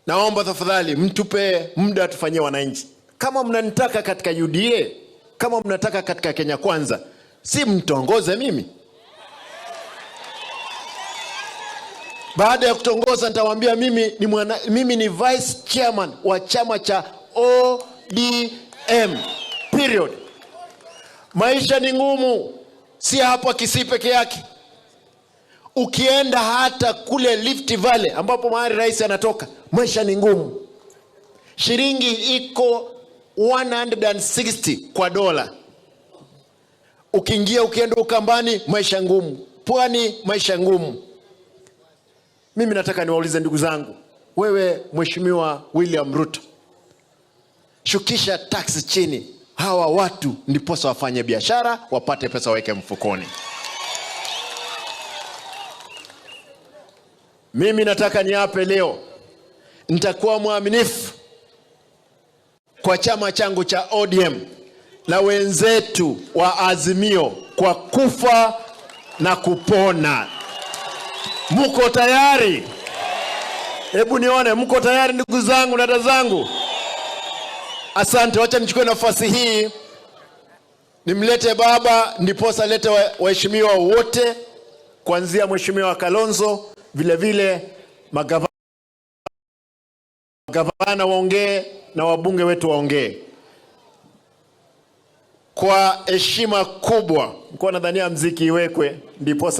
Naomba tafadhali mtupe muda tufanyie wananchi. Kama mnanitaka katika UDA, kama mnataka katika Kenya Kwanza, si mtongoze mimi. Baada ya kutongoza nitawaambia mimi ni vice chairman wa chama cha ODM. Period. Maisha ni ngumu, si hapa Kisii peke yake. Ukienda hata kule Rift Valley ambapo mahali rais anatoka, maisha ni ngumu. Shilingi iko 160 kwa dola. Ukiingia ukienda Ukambani, maisha ngumu. Pwani, maisha ngumu. Mimi nataka niwaulize ndugu zangu, wewe Mheshimiwa William Ruto, shukisha tax chini, hawa watu ndiposa wafanye biashara, wapate pesa waweke mfukoni. Mimi nataka niape leo, nitakuwa mwaminifu kwa chama changu cha ODM na wenzetu wa Azimio kwa kufa na kupona. Muko tayari? Hebu nione, mko tayari ndugu zangu na dada zangu? Asante, wacha nichukue nafasi hii nimlete baba, ndiposa lete waheshimiwa wote kuanzia Mheshimiwa Kalonzo, vile vile magavana waongee na wabunge wetu waongee. Kwa heshima kubwa, nilikuwa nadhania mziki iwekwe ndiposa